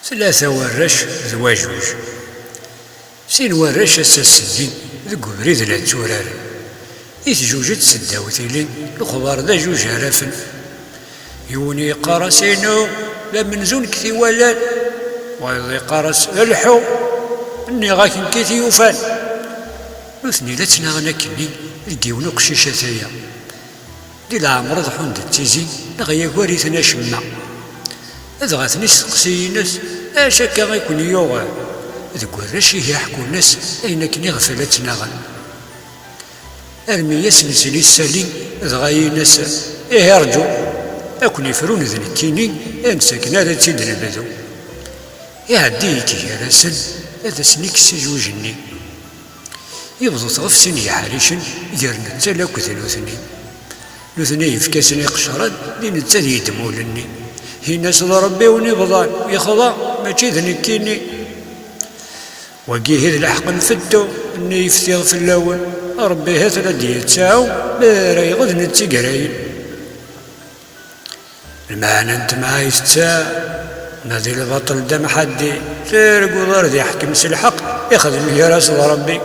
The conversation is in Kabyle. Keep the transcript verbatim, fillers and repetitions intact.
Tlata warrac d wajuj. Sin warrac ass-a sseddin deg ubrid la tturaren. I tjujet seddaw tili, lexbar d ajuj ara fen. Yiwen yeqqar-as inu, d amenzu nekk t-iwalan. Wayeḍ yeqqar-as lḥu, nniɣ-ak nekk i t-yufan. Nutni la ttnaɣen akkenni deg yiwen uqcic ataya. Di leɛmer ad ḥun d tizi neɣ yagar-iten acemma. Dɣa ten-isteqsi-ines, acu akka i ken-yuɣen? Deg warrac ihi ḥkun-as ayen akken iɣef la ttnaɣen. Armi i asen-isli ssali, dɣa yin-as, ihi rǧu, ad ken-ifrun d nekkini, ansa akken ara tt-id-nebdu. Iɛeddi-ik gar-asen, ad asen-ikkes ajuj-nni. Yebḍa-t ɣef sin yeḥricen gar netta akked nutni. Nutni yefka-asen iqecran, di netta d yedmulen-nni. Hin-as d Ṛebbi-wen ibḍan, yexḍa, mačči d nekkini. Wagi ihi d lḥeqq n fettu, nni yeftiɣ fell-awen. Ṛebbi ihi ad d-yettɛu, mi ara yeɣ d netta i yegrayen. Lmeɛna n temɛayt d ta, ma di lbaṭel d amḥaddi, terguḍ ar d iḥkem s lḥeqq, ixdem gar-as d Ṛebbi.